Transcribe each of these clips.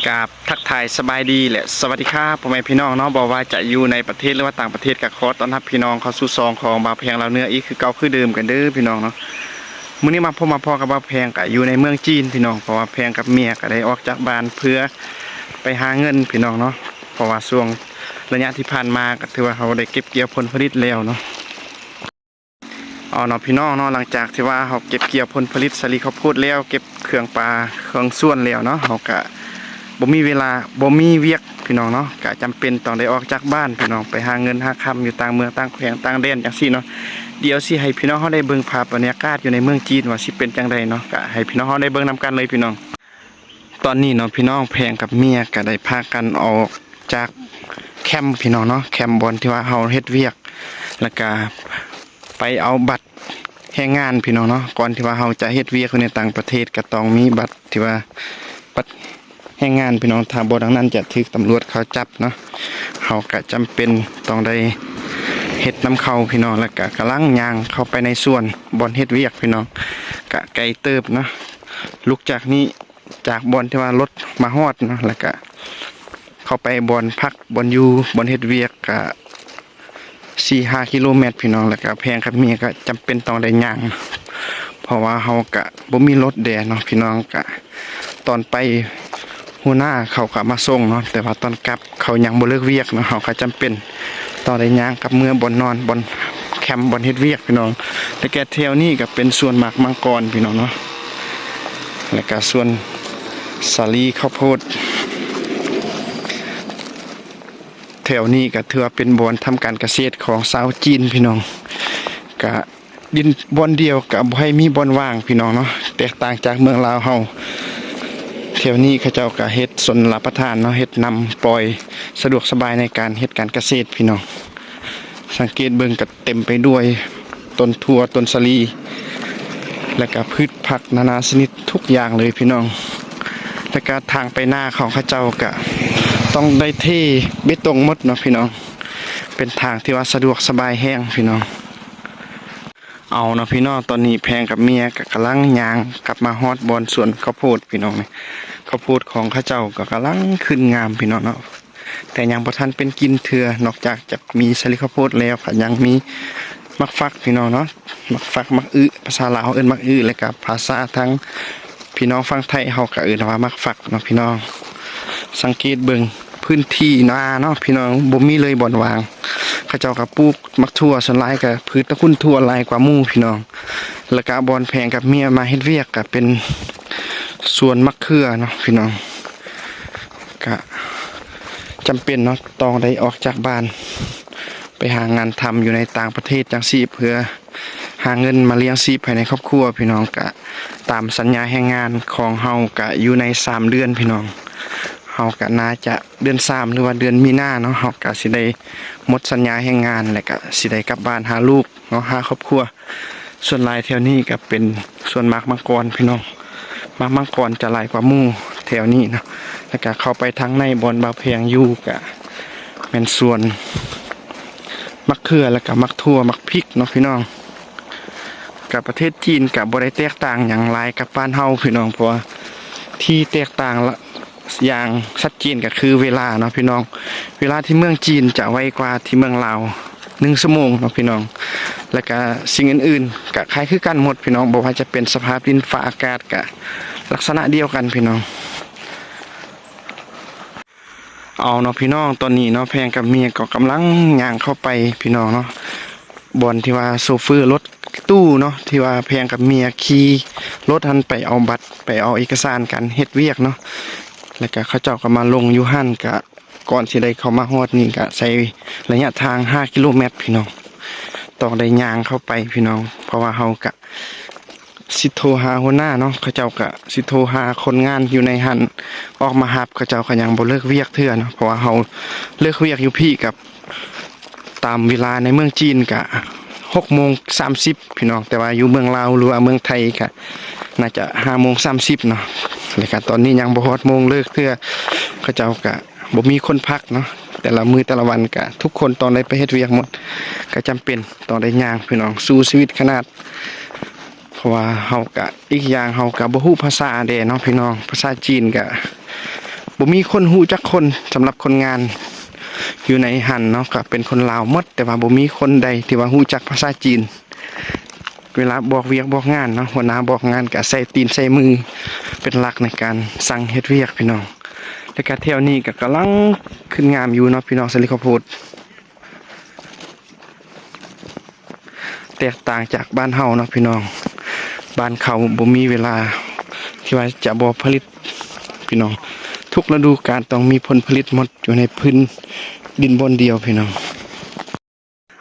ກາບທັກທາຍສະບາຍດີ ແລະ ສະຫວັດດີຄັບ ພໍ່ແມ່ພີ່ນ້ອງເນາະ, ບໍ່ວ່າຈະຢູ່ໃນປະເທດ ຫຼືວ່າຕ່າງປະເທດ ກໍຂໍຕ້ອນຮັບພີ່ນ້ອງເຂົ້າສູ່ຊ່ອງຂອງບ່າວແພງລາວເໜືອອີກຄືເກົ່າຄືເດີມກັນເດີພີ່ນ້ອງເນາະ. ມື້ນີ້ມາພົບມາພໍ້ກັບບ່າວແພງ ກໍຢູ່ໃນເມືອງຈີນພີ່ນ້ອງ, ເພາະວ່າແພງກັບເມຍກໍໄດ້ອອກຈາກບ້ານເພື່ອໄປຫາເງິນພີ່ນ້ອງເນາະ, ເພາະວ່າຊ່ວງໄລຍະທີ່ຜ່ານມາກໍຖືວ່າເຮົາໄດ້ເກັບກ່ຽວຜົນຜະລິດແລ້ວເນາະ. ເອົາເນາະພີ່ນ້ອງເນາະ, ຫຼັງຈາກທີ່ວ່າເຮົາເກັບກ່ຽວຜົນຜະລິດສາລີເຂົ້າໂພດແລ້ວ, ເກັບເຄື່ອງປ່າເຄື່ອງສວນແລ້ວເນາະ, ເຮົາກະບໍ່ມີເວລາ ບໍ່ມີວຽກພີ່ນ້ອງເນາະ, ກະຈຳເປັນຕ້ອງໄດ້ອອກຈາກບ້ານພີ່ນ້ອງ, ໄປຫາເງິນຫາຄຳຢູ່ຕ່າງເມືອງຕ່າງແຂວງຕ່າງແດນຈັ່ງຊີ້ເນາະ. ດຽວຊິໃຫ້ພີ່ນ້ອງເຮົາໄດ້ເບິ່ງພາບບັນຍາກາດຢູ່ໃນເມືອງຈີນວ່າຊິເປັນຈັ່ງໃດເນາະ, ກະໃຫ້ພີ່ນ້ອງເຮົາໄດ້ເບິ່ງນຳກັນເລີຍພີ່ນ້ອງ. ຕອນນີ້ເນາະພີ່ນ້ອງ, ແພງກັບເມຍກໍໄດ້ພາກັນອອກຈາກແຄມພີ່ນ້ອງເນາະ, ແຄມບ່ອນທີ່ວ່າເຮົາເຮັດວຽກ ແລ້ວກະໄປເອົາບັດແຮງງານພີ່ນ້ອງເນາະ. ກ່ອນທີ່ວ່າເຮົາຈະເຮັດວຽກຢູ່ໃນຕ່າງປະເທດ ກໍຕ້ອງມີບັດທີ່ວ່າບັດແຮງງານພີ່ນ້ອງ, ຖ້າບໍ່ດັ່ງນັ້ນຈະຖືກຕຳຫຼວດເຂົາຈັບເນາະ. ເຮົາກະຈຳເປັນຕ້ອງໄດ້ເຮັດນຳເຂົາພີ່ນ້ອງ, ແລ້ວກະກຳລັງຍ່າງເຂົ້າໄປໃນສວນບ່ອນເຮັດວຽກພີ່ນ້ອງ, ກະໄກເຕີບເນາະ. ລຸກຈາກນີ້ ຈາກບ່ອນທີ່ວ່າລົດມາຮອດເນາະ, ແລ້ວກະເຂົ້າໄປບ່ອນພັກ ບ່ອນຢູ່ ບ່ອນເຮັດວຽກ ກະສີ່ຫ້າກິໂລແມັດພີ່ນ້ອງ, ແລ້ວກະແພງກັບເມຍກໍຈຳເປັນຕ້ອງໄດ້ຍ່າງ ເພາະວ່າເຮົາກະບໍ່ມີລົດແດ່ເນາະພີ່ນ້ອງ. ກະຕອນໄປຫົວໜ້າເຂົາກໍມາສົ່ງເນາະ, ແຕ່ວ່າຕອນກັບ ເຂົາຍັງບໍ່ເລີກວຽກເນາະ, ເຮົາກໍຈຳເປັນຕ້ອງໄດ້ຍ່າງກັບເມືອບ່ອນນອນ ບ່ອນແຄມ ບ່ອນເຮັດວຽກພີ່ນ້ອງ. ແລ້ວກະແຖວນີ້ກໍເປັນສວນໝາກມັງກອນພີ່ນ້ອງເນາະ, ແລ້ວກະສວນສາລີເຂົ້າໂພດ. ແຖວນີ້ກໍຖືວ່າເປັນບ່ອນທຳການກະເສດຂອງຊາວຈີນພີ່ນ້ອງ, ກະ ດິນບ່ອນດຽວກໍບໍ່ໃຫ້ມີບ່ອນວ່າງພີ່ນ້ອງເນາະ, ແຕກຕ່າງຈາກເມືອງລາວເຮົາ. ແຖວນີ້ເຂົາເຈົ້າກໍເຮັດຊົນລະປະທານເນາະ, ເຮັດນຳປ່ອຍ ສະດວກສະບາຍໃນການເຮັດການກະເສດພີ່ນ້ອງ. ສັງເກດເບິ່ງກໍເຕັມໄປດ້ວຍຕົ້ນຖົ່ວ ຕົ້ນສາລີ ແລ້ວກໍພືດຜັກນານາຊະນິດທຸກຢ່າງເລີຍພີ່ນ້ອງ. ແລ້ວກໍທາງໄປນາຂອງເຂົາເຈົ້າກໍຕ້ອງໄດ້ເທເບຕົງໝົດເນາະພີ່ນ້ອງ, ເປັນທາງທີ່ວ່າສະດວກສະບາຍແຮງພີ່ນ້ອງ. ເອົາເນາະພີ່ນ້ອງ, ຕອນນີ້ແພງກັບເມຍກໍກຳລັງຍ່າງກັບມາຮອດບ່ອນສວນເຂົ້າໂພດພີ່ນ້ອງ, ເຂົ້າໂພດຂອງເຂົາເຈົ້າກໍກຳລັງຂຶ້ນງາມພີ່ນ້ອງເນາະ, ແຕ່ຍັງບໍ່ທັນເປັນກິ່ນເທື່ອ. ນອກຈາກຈະມີສາລີເຂົ້າໂພດແລ້ວ ກໍຍັງມີໝາກຝັກພີ່ນ້ອງເນາະ, ໝາກຝັກ ໝາກອຶ, ພາສາລາວເຮົາເອີ້ນໝາກອຶ, ແລ້ວກໍພາສາທາງ ພີ່ນ້ອງຝັ່ງໄທເຮົາກໍເອີ້ນວ່າໝາກຝັກເນາະພີ່ນ້ອງ. ສັງເກດເບິ່ງພື້ນທີ່ນາເນາະພີ່ນ້ອງ, ບໍ່ມີເລີຍບ່ອນວ່າງ, ເຂົາເຈົ້າກໍປູກໝາກຖົ່ວ, ສ່ວນຫຼາຍກໍພືດຕະກຸນຖົ່ວຫຼາຍກວ່າໝູ່ພີ່ນ້ອງ. ແລ້ວກໍບ່ອນແພງກັບເມຍມາເຮັດວຽກກໍເປັນສວນໝາກເຂືອເນາະພີ່ນ້ອງ, ກໍຈຳເປັນເນາະ ຕ້ອງໄດ້ອອກຈາກບ້ານໄປຫາງານທຳຢູ່ໃນຕ່າງປະເທດຈັ່ງຊີ້ ເພື່ອ ຫາເງິນມາລ້ຽງຊີບພາຍໃນຄອບຄົວພີ່ນ້ອງ. ກະຕາມສັນຍາແຮງງານຂອງເຮົາກະຢູ່ໃນສາມເດືອນພີ່ນ້ອງ, ເຮົາກະໜ້າຈະເດືອນສາມ ຫຼືວ່າເດືອນມີນາເນາະ, ເຮົາກະຊິໄດ້ໝົດສັນຍາແຮງງານ ແລະກະຊິໄດ້ກັບບ້ານຫາລູກເນາະ, ຫາຄອບຄົວ. ສ່ວນຫຼາຍແຖວນີ້ກະເປັນສວນໝາກມັງກອນພີ່ນ້ອງ, ໝາກມັງກອນຈະຫຼາຍກວ່າໝູ່ແຖວນີ້ເນາະ. ແລະກະເຂົ້າໄປທາງໃນບ່ອນບ່າວແພງຢູ່ກະແມ່ນສວນ ໝາກເຂືອ ແລ້ວກະໝາກຖົ່ວ ໝາກພິກເນາະພີ່ນ້ອງ. ກະປະເທດຈີນກະບໍ່ໄດ້ແຕກຕ່າງຫຍັງຫຼາຍກັບບ້ານເຮົາພີ່ນ້ອງ, ເພາະວ່າທີ່ແຕກຕ່າງລະ ຢ່າງຊັດເຈນກະຄືເວລາເນາະພີ່ນ້ອງ. ເວລາທີ່ເມືອງຈີນຈະໄວກວ່າທີ່ເມືອງລາວໜຶ່ງຊົ່ວໂມງເນາະພີ່ນ້ອງ. ແລ້ວກະສິ່ງອື່ນໆກະຄ້າຍຄືກັນໝົດພີ່ນ້ອງ, ບໍ່ວ່າຈະເປັນສະພາບດິນຟ້າອາກາດກະລັກສະນະດຽວກັນພີ່ນ້ອງ. ເອົາເນາະພີ່ນ້ອງ, ຕອນນີ້ເນາະ ແພງກັບເມຍກໍກຳລັງຍ່າງເຂົ້າໄປພີ່ນ້ອງເນາະ, ບ່ອນທີ່ວ່າໂຊເຟີລົດຕູ້ເນາະ ທີ່ວ່າແພງກັບເມຍຂີ່ລົດຫັ້ນໄປເອົາບັດ ໄປເອົາເອກະສານການເຮັດວຽກເນາະ. ແລ້ວກະເຂົາເຈົ້າກໍມາລົງຢູ່ຫັ້ນ, ກະກ່ອນຊິໄດ້ເຂົ້າມາຮອດນີ້ກະໃຊ້ໄລຍະທາງຫ້າກິໂລແມັດພີ່ນ້ອງ, ຕ້ອງໄດ້ຍ່າງເຂົ້າໄປພີ່ນ້ອງ, ເພາະວ່າເຮົາກະ ຊິໂທຫາຫົວໜ້າເນາະ, ເຂົາເຈົ້າກະຊິໂທຫາຄົນງານຢູ່ໃນຫັ້ນອອກມາຮັບ, ເຂົາເຈົ້າກະຍັງບໍ່ເລີກວຽກເທື່ອເນາະ, ເພາະວ່າເຮົາເລີກວຽກຢູ່ພີ້ກັບຕາມເວລາໃນເມືອງຈີນກະຫົກໂມງສາມສິບພີ່ນ້ອງ, ແຕ່ວ່າຢູ່ເມືອງລາວ ຫຼືວ່າເມືອງໄທກະໜ້າຈະຫ້າໂມງສາມສິບເນາະ. ແລ້ວກະຕອນນີ້ຍັງບໍ່ຮອດໂມງເລີກເທື່ອ, ເຂົາເຈົ້າກະ ບໍ່ມີຄົນພັກເນາະ, ແຕ່ລະມື້ແຕ່ລະວັນກະທຸກຄົນຕ້ອງໄດ້ໄປເຮັດວຽກໝົດ, ກະຈຳເປັນຕ້ອງໄດ້ຍ່າງພີ່ນ້ອງ, ສູ້ຊີວິດຂະໜາດ, ເພາະວ່າເຮົາກະ ອີກຢ່າງເຮົາກະບໍ່ຮູ້ພາສາແດ່ເນາະພີ່ນ້ອງ, ພາສາຈີນກະ ບໍ່ມີຄົນຮູ້ຈັກຄົນ. ສຳລັບຄົນງານຢູ່ໃນຫັ້ນເນາະ ກໍເປັນຄົນລາວໝົດ, ແຕ່ວ່າບໍ່ມີຄົນໃດທີ່ວ່າຮູ້ຈັກພາສາຈີນ. ເວລາບອກວຽກບອກງານເນາະ, ຫົວໜ້າບອກງານກໍໃຊ້ຕີນໃຊ້ມືເປັນຫຼັກໃນການສັ່ງເຮັດວຽກພີ່ນ້ອງ. ແລ້ວກໍແຖວນີ້ກໍກຳລັງຂຶ້ນງາມຢູ່ເນາະພີ່ນ້ອງ, ສາລີເຂົ້າໂພດ. ແຕກຕ່າງຈາກບ້ານເຮົາເນາະພີ່ນ້ອງ, ບ້ານເຂົາບໍ່ມີເວລາທີ່ວ່າຈະບໍ່ຜະລິດພີ່ນ້ອງ, ທຸກລະດູການຕ້ອງມີຜົນຜະລິດໝົດ ຢູ່ໃນພື້ນດິນບ່ອນດຽວພີ່ນ້ອງ.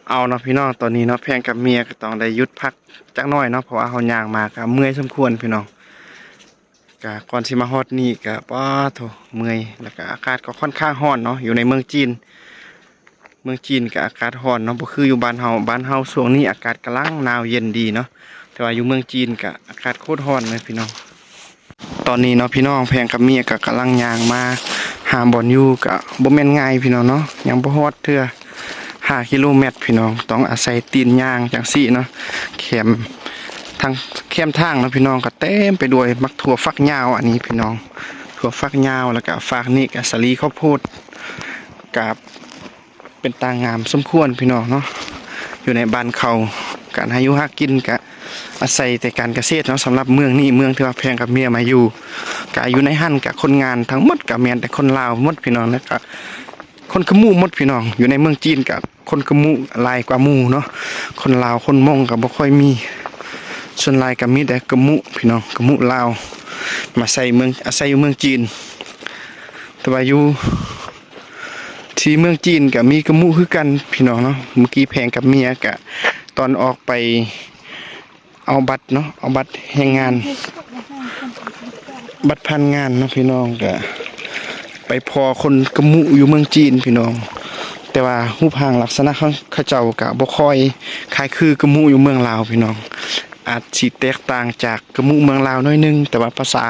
ເອົາເນາະພີ່ນ້ອງ, ຕອນນີ້ເນາະ ແພງກັບເມຍກໍຕ້ອງໄດ້ຢຸດພັກຈັກໜ້ອຍເນາະ, ເພາະວ່າເຮົາຍ່າງມາກໍເມື່ອຍສົມຄວນພີ່ນ້ອງ. ກະກ່ອນຊິມາຮອດນີ້ກະ ປາໂທ້ ເມື່ອຍ, ແລ້ວກະອາກາດກໍຄ່ອນຂ້າງຮ້ອນເນາະ ຢູ່ໃນເມືອງຈີນ. ເມືອງຈີນກະອາກາດຮ້ອນເນາະ, ບໍ່ຄືຢູ່ບ້ານເຮົາ. ບ້ານເຮົາຊ່ວງນີ້ອາກາດກຳລັງໜາວເຢັນດີເນາະ, ແຕ່ວ່າຢູ່ເມືອງຈີນກະອາກາດໂຄດຮ້ອນເລີຍພີ່ນ້ອງ. ຕອນນີ້ເນາະພີ່ນ້ອງ, ແພງກັບເມຍກະກຳລັງຍ່າງມາຫາບ່ອນຢູ່, ກະບໍ່ແມ່ນງ່າຍພີ່ນ້ອງເນາະ, ຍັງບໍ່ຮອດເທື່ອ ຫ້າກິໂລແມັດພີ່ນ້ອງ, ຕ້ອງອາໄສຕີນຍ່າງຈັ່ງຊີ້ເນາະ. ແຄມທາງ ແຄມທາງເນາະພີ່ນ້ອງ ກໍເຕັມໄປດ້ວຍໝາກຖົ່ວຝັກຍາວ ອັນນີ້ພີ່ນ້ອງ, ຖົ່ວຝັກຍາວ. ແລ້ວກໍຟາກນີ້ກໍສາລີເຂົ້າໂພດ, ກໍເປັນຕາງາມສົມຄວນພີ່ນ້ອງເນາະ. ຢູ່ໃນບ້ານເຂົາ ການຫາຢູ່ຫາກິນກໍອາໄສແຕ່ການກະເສດເນາະ. ສຳລັບເມືອງນີ້ ເມືອງທີ່ວ່າແພງກັບເມຍມາຢູ່ ກໍຢູ່ໃນຫັ້ນກໍຄົນງານທັງໝົດກໍແມ່ນແຕ່ຄົນລາວໝົດພີ່ນ້ອງ, ແລ້ວກໍ ຄົນຂະມຸໝົດພີ່ນ້ອງ. ຢູ່ໃນເມືອງຈີນກະຄົນຂະມຸຫຼາຍກວ່າໝູ່ເນາະ, ຄົນລາວຄົນມົ້ງກະບໍ່ຄ່ອຍມີ, ສ່ວນຫຼາຍກະມີແຕ່ຂະມຸພີ່ນ້ອງ, ຂະມຸລາວມາໃຊ້ເມືອງ ອາໄສຢູ່ເມືອງຈີນ. ແຕ່ວ່າຢູ່ທີ່ເມືອງຈີນກະມີຂະມຸຄືກັນພີ່ນ້ອງເນາະ. ເມື່ອກີ້ແພງກັບເມຍກະ ຕອນອອກໄປ ເອົາບັດເນາະ, ເອົາບັດແຮງງານ ບັດຜ່ານງານເນາະພີ່ນ້ອງ, ກະໄປພໍ້ຄົນຂະມຸຢູ່ເມືອງຈີນພີ່ນ້ອງ. ແຕ່ວ່າຮູບຮ່າງລັກສະນະຂອງເຂົາເຈົ້າກະບໍ່ຄ່ອຍຄ້າຍຄືຂະມຸຢູ່ເມືອງລາວພີ່ນ້ອງ, ອາດຊິແຕກຕ່າງຈາກຂະມຸເມືອງລາວໜ້ອຍໜຶ່ງ, ແຕ່ວ່າພາສາ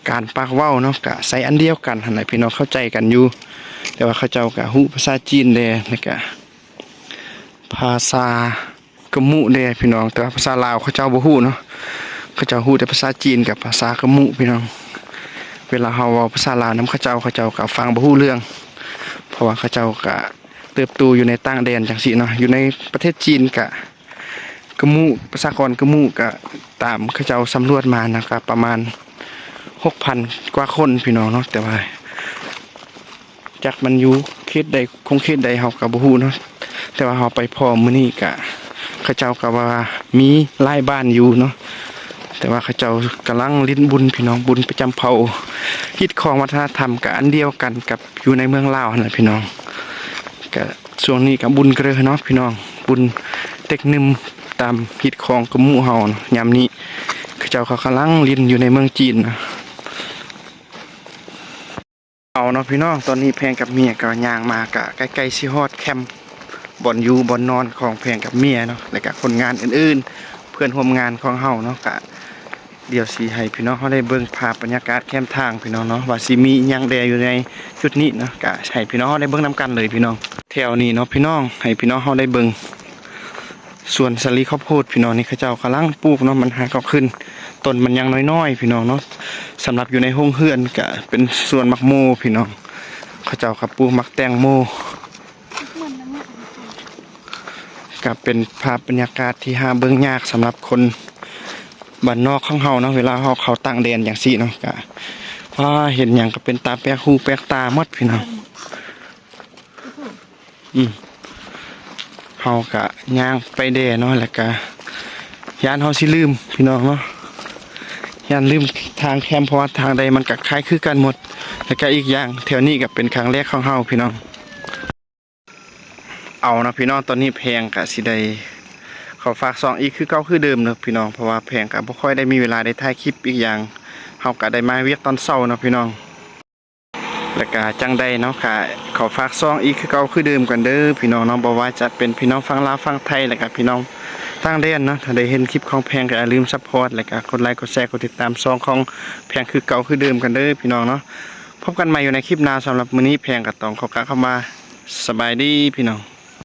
ການປາກເວົ້າເນາະ ກະໃຊ້ອັນດຽວກັນຫັ້ນແຫຼະພີ່ນ້ອງ, ເຂົ້າໃຈກັນຢູ່. ແຕ່ວ່າເຂົາເຈົ້າກະຮູ້ພາສາຈີນແດ່ ແລ້ວກະພາສາ ຂະມຸແດ່ພີ່ນ້ອງ, ແຕ່ວ່າພາສາລາວເຂົາເຈົ້າບໍ່ຮູ້ເນາະ, ເຂົາເຈົ້າຮູ້ແຕ່ພາສາຈີນກັບພາສາຂະມຸພີ່ນ້ອງ. ເວລາເຮົາເວົ້າພາສາລາວນຳເຂົາເຈົ້າ ເຂົາເຈົ້າກໍຟັງບໍ່ຮູ້ເລື່ອງ, ເພາະວ່າເຂົາເຈົ້າກໍເຕີບໂຕຢູ່ໃນຕ່າງແດນຈັ່ງຊີ້ເນາະ. ຢູ່ໃນປະເທດຈີນກໍຂະມຸ ປະຊາກອນຂະມຸກໍຕາມເຂົາເຈົ້າສຳຫຼວດມານະ ກໍປະມານຫົກພັນກວ່າຄົນພີ່ນ້ອງເນາະ, ແຕ່ວ່າ ຈັກມັນຢູ່ເຂດໃດ ຂົງເຂດໃດເຮົາກໍບໍ່ຮູ້ເນາະ, ແຕ່ວ່າເຮົາໄປພໍ້ມື້ນີ້ກະ ເຂົາເຈົ້າກໍວ່າມີຫຼາຍບ້ານຢູ່ເນາະ, ແຕ່ວ່າເຂົາເຈົ້າກຳລັງຫຼິ້ນບຸນພີ່ນ້ອງ, ບຸນປະຈຳເຜົ່າ, ຮີດຄອງວັດທະນະທຳກໍອັນດຽວກັນກັບຢູ່ໃນເມືອງລາວຫັ້ນແຫຼະພີ່ນ້ອງ. ກະຊ່ວງນີ້ກະບຸນກະເລີເນາະພີ່ນ້ອງ, ບຸນເຕັກໜຶ່ມຕາມຮີດຄອງຂະມຸເຮົາເນາະ. ຍາມນີ້ເຂົາເຈົ້າກໍກຳລັງຫຼິ້ນຢູ່ໃນເມືອງຈີນເນາະ. ເອົາເນາະພີ່ນ້ອງ, ຕອນນີ້ແພງກັບເມຍກໍຍ່າງມາ ກະໃກ້ໆຊິຮອດແຄມບ່ອນຢູ່ບ່ອນນອນຂອງແພງກັບເມຍເນາະ, ແລ້ວກະຄົນງານອື່ນໆ ເພື່ອນຮ່ວມງານຂອງເຮົາເນາະ. ກະດຽວຊິໃຫ້ພີ່ນ້ອງເຮົາໄດ້ເບິ່ງພາບບັນຍາກາດແຄມທາງພີ່ນ້ອງເນາະ, ວ່າຊິມີອີ່ຫຍັງແດ່ຢູ່ໃນຈຸດນີ້ເນາະ, ກະໃຫ້ພີ່ນ້ອງເຮົາໄດ້ເບິ່ງນຳກັນເລີຍພີ່ນ້ອງ. ແຖວນີ້ເນາະພີ່ນ້ອງ, ໃຫ້ພີ່ນ້ອງເຮົາໄດ້ເບິ່ງ ສວນສາລີເຂົ້າໂພດພີ່ນ້ອງ, ນີ້ເຂົາເຈົ້າກຳລັງປູກເນາະ, ມັນຫາກໍຂຶ້ນ, ຕົ້ນມັນຍັງນ້ອຍໆພີ່ນ້ອງເນາະ. ສຳລັບຢູ່ໃນໂຮງເຮືອນກະເປັນສວນໝາກໂມພີ່ນ້ອງ, ເຂົາເຈົ້າກໍປູກໝາກແຕງໂມ. ກະເປັນພາບບັນຍາກາດທີ່ຫາເບິ່ງຍາກສຳລັບຄົນບ້ານນອກຂອງເຮົາເນາະ, ເວລາເຮົາເຂົ້າຕ່າງແດນຈັ່ງຊີ້ເນາະ, ກະ ວ້າ ເຫັນຫຍັງກໍເປັນຕາແປກຫູແປກຕາໝົດພີ່ນ້ອງ. ອືມ ເຮົາກະຍ່າງໄປແດ່ເນາະ, ແລ້ວກະຢ້ານເຮົາຊິລືມພີ່ນ້ອງເນາະ, ຢ້ານລືມທາງແຄມ, ເພາະວ່າທາງໃດມັນກະຄ້າຍຄືກັນໝົດ. ແລ້ວກະອີກຢ່າງ ແຖວນີ້ກະເປັນຄັ້ງແລກຂອງເຮົາພີ່ນ້ອງ. ເອົາເນາະພີ່ນ້ອງ, ຕອນນີ້ແພງກະຊິໄດ້ຂໍຝາກຊ່ອງອີກຄືເກົ່າຄືເດີມເນາະພີ່ນ້ອງ, ເພາະວ່າແພງກະບໍ່ຄ່ອຍໄດ້ມີເວລາໄດ້ຖ່າຍຄລິບ. ອີກຢ່າງເຮົາກະໄດ້ມາວຽກຕອນເຊົ້າເນາະພີ່ນ້ອງ. ແລ້ວກະຈັ່ງໃດເນາະ ກະຂໍຝາກຊ່ອງອີກຄືເກົ່າຄືເດີມກັນເດີພີ່ນ້ອງເນາະ, ບໍ່ວ່າຈະເປັນພີ່ນ້ອງຝັ່ງລາວຝັ່ງໄທ ແລ້ວກະພີ່ນ້ອງຕ່າງແດນເນາະ. ຖ້າໄດ້ເຫັນຄລິບຂອງແພງກະຢ່າລືມຊັບພອດ ແລ້ວກະກົດໄລ ກົດແຊ ກົດຕິດຕາມຊ່ອງຂອງແພງຄືເກົ່າຄືເດີມກັນເດີພີ່ນ້ອງເນາະ. ພົບກັນໃໝ່ຢູ່ໃນຄລິບໜ້າ, ສຳລັບມື້ນີ້ແພງກະຕ້ອງຂໍກ່າວຄຳວ່າ ສະບາຍດີພີ່ນ້ອງ.